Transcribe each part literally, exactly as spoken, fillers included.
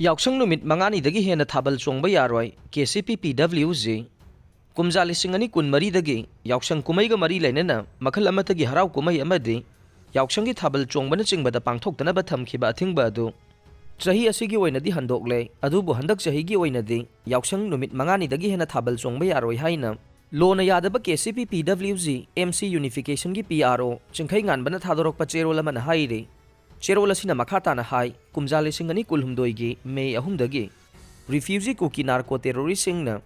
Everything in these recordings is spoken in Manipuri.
ꯌꯥꯎꯁꯪ ꯅꯨꯃꯤꯠ ꯃꯉꯥꯅꯤꯗꯒꯤ ꯍꯦꯟꯅ ꯊꯥꯕꯜ ꯆꯣꯡꯕ ꯌꯥꯔꯣꯏ, ꯀꯦ ꯁꯤ ꯄꯤ ꯄꯤ ꯗꯕ꯭ꯂꯤꯎ ꯖꯤ꯫ ꯀꯨꯝꯖꯥ ꯂꯤꯁꯤꯡ ꯑꯅꯤ ꯀꯨꯟꯃꯔꯤꯗꯒꯤ ꯌꯥꯎꯁꯪ ꯀꯨꯝꯍꯩꯒ ꯃꯔꯤ ꯂꯩꯅꯅ ꯃꯈꯜ ꯑꯃꯠꯇꯒꯤ ꯍꯔꯥꯎ ꯀꯨꯝꯍꯩ ꯑꯃꯗꯤ ꯌꯥꯎꯁꯪꯒꯤ ꯊꯥꯕꯜ ꯆꯣꯡꯕꯅꯆꯤꯡꯕꯗ ꯄꯥꯡꯊꯣꯛꯇꯅꯕ ꯊꯝꯈꯤꯕ ꯑꯊꯤꯡꯕ ꯑꯗꯨ ꯆꯍꯤ ꯑꯁꯤꯒꯤ ꯑꯣꯏꯅꯗꯤ ꯍꯟꯗꯣꯛꯂꯦ꯫ ꯑꯗꯨꯕꯨ ꯍꯟꯗꯛ ꯆꯍꯤꯒꯤ ꯑꯣꯏꯅꯗꯤ ꯌꯥꯎꯁꯪ ꯅꯨꯃꯤꯠ ꯃꯉꯥꯅꯤꯗꯒꯤ ꯍꯦꯟꯅ ꯊꯥꯕꯜ ꯆꯣꯡꯕ ꯌꯥꯔꯣꯏ ꯍꯥꯏꯅ ꯂꯣꯅ ꯌꯥꯗꯕ ꯀꯦ ꯁꯤ ꯄꯤ ꯄꯤ W G M C ꯌꯨꯅꯤꯐꯤꯀꯦꯁꯟꯒꯤ P R ꯑꯣ ꯆꯤꯡꯈꯩꯉꯥꯟꯕꯅ ꯊꯥꯗꯣꯔꯛꯄ ꯆꯦꯔꯣꯜ ꯑꯃꯅ ꯍꯥꯏꯔꯤ꯫ ꯆꯦꯔꯣꯜ ꯑꯁꯤꯅ ꯃꯈꯥ ꯇꯥꯅ ꯍꯥꯏ, ꯀꯨꯝꯖꯥ ꯂꯤꯁꯤꯡ ꯑꯅꯤ ꯀꯨꯟꯍꯨꯝꯗꯣꯏꯒꯤ ꯃꯦ ꯑꯍꯨꯝꯗꯒꯤ ꯔꯤꯐ꯭ꯌꯨꯖꯤ ꯀꯨꯀꯤ ꯅꯥꯔꯀꯣ ꯇꯦꯔꯣꯔꯤꯁꯁꯤꯡꯅ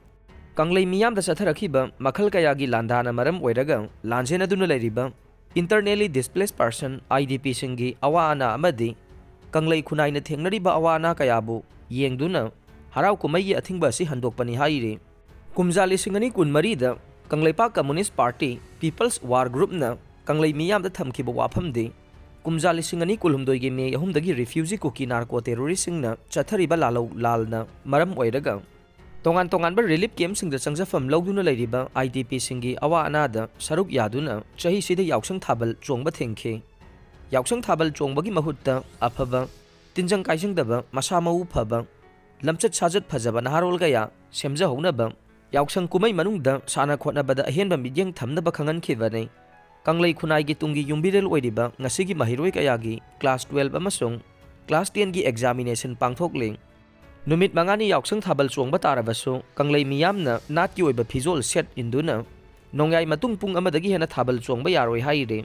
ꯀꯪꯂꯩ ꯃꯤꯌꯥꯝꯗ ꯆꯠꯊꯔꯛꯈꯤꯕ ꯃꯈꯜ ꯀꯌꯥꯒꯤ ꯂꯥꯟꯗꯥꯅ ꯃꯔꯝ ꯑꯣꯏꯔꯒ ꯂꯥꯟꯖꯦꯟꯅꯗꯨꯅ ꯂꯩꯔꯤꯕ internally displaced person, I D P ꯁꯤꯡꯒꯤ ꯑꯋꯥ ꯑꯅꯥ ꯑꯃꯗꯤ ꯀꯪꯂꯩ ꯈꯨꯟꯅꯥꯏꯅ ꯊꯦꯡꯅꯔꯤꯕ ꯑꯋꯥ ꯑꯅꯥ ꯀꯌꯥꯕꯨ ꯌꯦꯡꯗꯨꯅ ꯍꯔꯥꯎ ꯀꯨꯝꯍꯩꯒꯤ ꯑꯊꯤꯡꯕ ꯑꯁꯤ ꯍꯟꯗꯣꯛꯄꯅꯤ ꯍꯥꯏꯔꯤ꯫ ꯀꯨꯝꯖꯥ ꯂꯤꯁꯤꯡ ꯑꯅꯤ ꯀꯨꯟꯃꯔꯤꯗ Kangleipak communist party People's War Groupꯅ ꯀꯪꯂꯩ ꯃꯤꯌꯥꯝꯗ ꯊꯝꯈꯤꯕ ꯋꯥꯐꯝꯗꯤ ꯀꯨꯝꯖꯥ ꯂꯤꯁꯤꯡ ꯑꯅꯤ ꯀꯨꯟꯍꯨꯝꯗꯣꯏꯒꯤ ꯃꯦ ꯑꯍꯨꯝꯗꯒꯤ ꯔꯤꯐ꯭ꯌꯨꯖꯤ ꯀꯨꯀꯤ ꯅꯥꯔꯀꯣ ꯇꯦꯔꯣꯔꯤꯁꯁꯤꯡꯅ ꯆꯠꯊꯔꯤꯕ ꯂꯥꯜꯍꯧ ꯂꯥꯜꯅ ꯃꯔꯝ ꯑꯣꯏꯔꯒ ꯇꯣꯉꯥꯟ ꯇꯣꯉꯥꯟꯕ ꯔꯤꯂꯤꯐ ꯀꯦꯝꯞꯁꯤꯡꯗ ꯆꯪꯖꯐꯝ ꯂꯧꯗꯨꯅ ꯂꯩꯔꯤꯕ I D Pꯁꯤꯡꯒꯤ ꯑꯋꯥ ꯑꯅꯥꯗ ꯁꯔꯨꯛ ꯌꯥꯗꯨꯅ ꯆꯍꯤꯁꯤꯗ ꯌꯥꯎꯁꯪ ꯊꯥꯕꯜ ꯆꯣꯡꯕ ꯊꯤꯡꯈꯤ꯫ ꯌꯥꯎꯁꯪ ꯊꯥꯕꯜ ꯆꯣꯡꯕꯒꯤ ꯃꯍꯨꯠꯇ ꯑꯐꯕ, ꯇꯤꯟꯖꯪ ꯀꯥꯏꯖꯪꯗꯕ, ꯃꯁꯥ ꯃꯎ ꯐꯕ, ꯂꯝꯆꯠ ꯁꯥꯖꯠ ꯐꯖꯕ ꯅꯍꯥꯔꯣꯜ ꯀꯌꯥ ꯁꯦꯝꯖꯍꯧꯅꯕ ꯌꯥꯎꯁꯪ ꯀꯨꯝꯍꯩ ꯃꯅꯨꯡꯗ ꯁꯥꯟꯅ ꯈꯣꯠꯅꯕꯗ ꯑꯍꯦꯟꯕ ꯃꯤꯠꯌꯦꯡ ꯊꯝꯅꯕ ꯈꯪꯍꯟꯈꯤꯕꯅꯤ꯫ ꯀꯪꯂꯩ ꯈꯨꯟꯅꯥꯏꯒꯤ ꯇꯨꯡꯒꯤ ꯌꯨꯝꯕꯤꯔꯦꯜ ꯑꯣꯏꯔꯤꯕ ꯉꯁꯤꯒꯤ ꯃꯍꯩꯔꯣꯏ ꯀꯌꯥꯒꯤ class twelve ꯑꯃꯁꯨꯡ class tenꯒꯤ examination ꯄꯥꯡꯊꯣꯛꯂꯤ꯫ ꯅꯨꯃꯤꯠ ꯃꯉꯥꯅꯤ ꯌꯥꯎꯁꯪ ꯊꯥꯕꯜ ꯆꯣꯡꯕ ꯇꯥꯔꯕꯁꯨ ꯀꯪꯂꯩ ꯃꯤꯌꯥꯝꯅ ꯅꯥꯠꯀꯤ ꯑꯣꯏꯕ ꯐꯤꯖꯣꯜ ꯁꯦꯠ ꯏꯟꯗꯨꯅ ꯅꯣꯡꯌꯥꯏ ꯃꯇꯨꯡ ꯄꯨꯡ ꯑꯃꯗꯒꯤ ꯍꯦꯟꯅ ꯊꯥꯕꯜ ꯆꯣꯡꯕ ꯌꯥꯔꯣꯏ ꯍꯥꯏꯔꯤ꯫